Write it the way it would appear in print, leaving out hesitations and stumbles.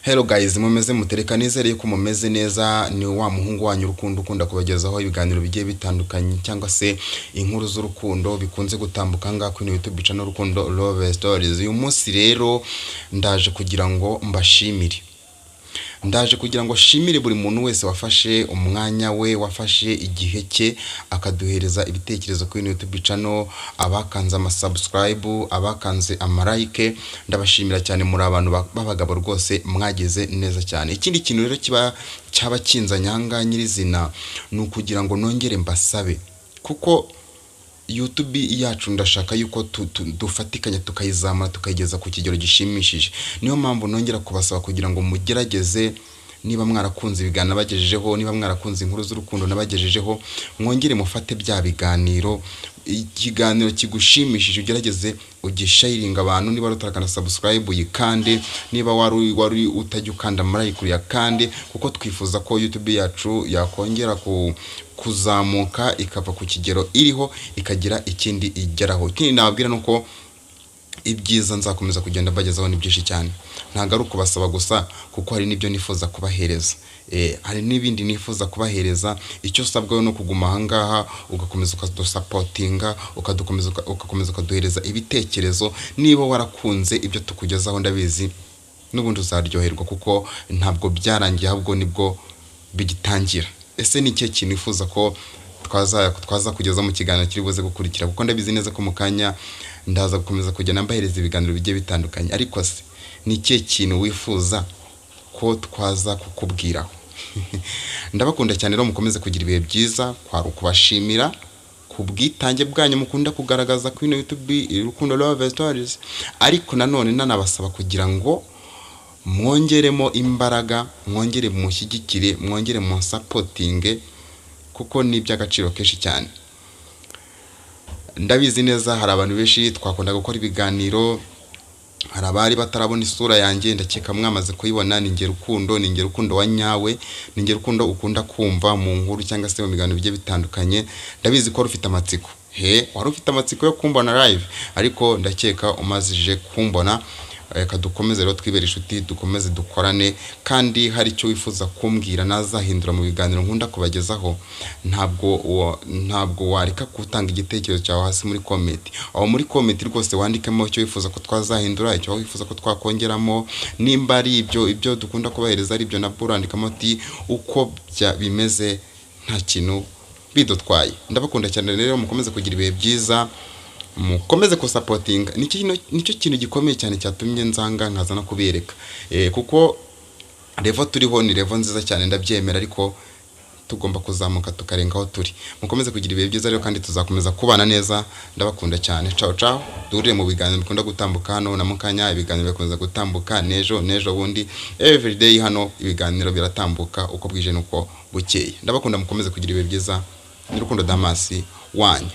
Hello guys, mumeze mutereka? Nizere ko mumeze neza. Ni wa muhungu wanyu Urukundo, ukunda kubagezaho ibiganiro bigiye bitandukanye cyangwa se inkuru z'urukundo bikunze gutambuka ngaha kuri YouTube channel Urukundo Love Stories. Uyu munsi rero ndaje kugira ngo mbashimire, ndaje kugira ngo nshimire buri muntu wese wafashe umwanya we, wafashe igihe cye akaduhereza ibitekerezo kuri YouTube channel, abakanze amasubscribe, abakanze amalike. Ndabashimira cyane, muri abantu b'abagabo rwose, mwagize neza cyane. Ikindi kintu rero kiba cyaba kinzanye aha ngaha nyirizina ni ukugira ngo nongere mbasabe, kuko YouTube yacu ndashaka yuko dufatikanya tukayizamura, tukayigeza ku kigero gishimishije. Niyo mpamvu nongera kubasaba kugira ngo mugerageze, niba mwarakunze ibiganiro nabagejejeho, niba mwarakunze inkuru z'urukundo nabagejejeho, mwongere mufate bya biganiro. Ikiganiro kigushimishije ugerageze ugisharinga abantu. Niba utarakanda subscribe uyikande, niba wari utajya ukanda like uyakande, kuko twifuza ko YouTube yacu yakongera kuzamuka, ikava ku kigero iriho ikagira ikindi igeraho. Ikindi nababwira ni uko ibyiza nzakomeza kugenda mbagezaho ni byinshi cyane. Ntabwo ari ukubasaba gusa, kuko hari n'ibyo nifuza kubahereza, hari n'ibindi nifuza kubahereza. Icyo usabwa ni ukuguma ahangaha, ugakomeza ukadusupportinga, ugakomeza ukaduhereza ibitekerezo. Niba warakunze ibyo tukugezaho, ndabizi n'ubundi uzaryoherwa, kuko ntabwo byarangiye, ahubwo nibwo bigitangira. Ese ni ikihe kintu wifuza ko twaza kugeza mu kiganiro kiri buze gukurikira? Kuko ndabizi neza ko mu kanya ndaza gukomeza kugenda mbahereza ibiganiro bigiye bitandukanye, ariko se ni ikihe kintu wifuza ko twaza kukubwiraho? Ndabakunda cyane rero, mukomeze kugira ibihe byiza. Kwari ukubashimira ku bwitange bwanyu mukunda kugaragaza kuri ino YouTube Urukundo Love Stories, ariko nanone nanabasaba kugira ngo mwongeremo imbaraga, mwongere mushyigikire, mwongere munsupportinge, kuko ni iby'agaciro kenshi cyane. Ndabizi neza hari abantu benshi twakunda gukora ibiganiro, hari abari batarabona isura yanjye. Ndakeka mwamaze kuyibona. Ni Rukundo, ni Rukundo wa nyawe, ni Rukundo ukunda kumva mu nkuru cyangwa se mu biganiro bigiye bitandukanye. Ndabizi ko wari ufite amatsiko, he wari ufite amatsiko yo kumbona live, ariko ndakeka umazije kumbona. Reka dukomeze rero twibere inshuti, dukomeze dukorane. Kandi hari icyo wifuza kumbwira nazahindura mu biganiro nkunda kubagezaho, ntabwo wareka gutanga igitekerezo cyawe hasi muri comment. Aho muri comment rwose wandikemo icyo wifuza ko twazahindura, icyo wifuza ko twakongeramo. Nimba ari ibyo dukunda kubahereza ari ibyo, nabwo urandikamo ati uko bimeze, nta kintu bidutwaye. Ndabakunda cyane rero, mukomeze kugira ibihe byiza, mukomeze kusupportinga. Nicyo kintu gikomeye cyane cyatumye nzanga nkaza no kubereka, kuko level turiho ni level nziza cyane, ndabyemera, ariko tugomba kuzamuka tukarenga aho turi. Mukomeze kugira ibihe byiza rero, kandi tuzakomeza kubana neza. Ndabakunda cyane. Ciao ciao, duhurire mu biganiro bikunda gutambuka hano na mukanya. Ibiganiro bikomeza gutambuka n'ejo n'ejo bundi, everyday hano ibiganiro biratambuka uko bwije n'uko bukeye. Ndabakunda, mukomeze kugira ibihe byiza. Ni Rukundo Damasi wanyu.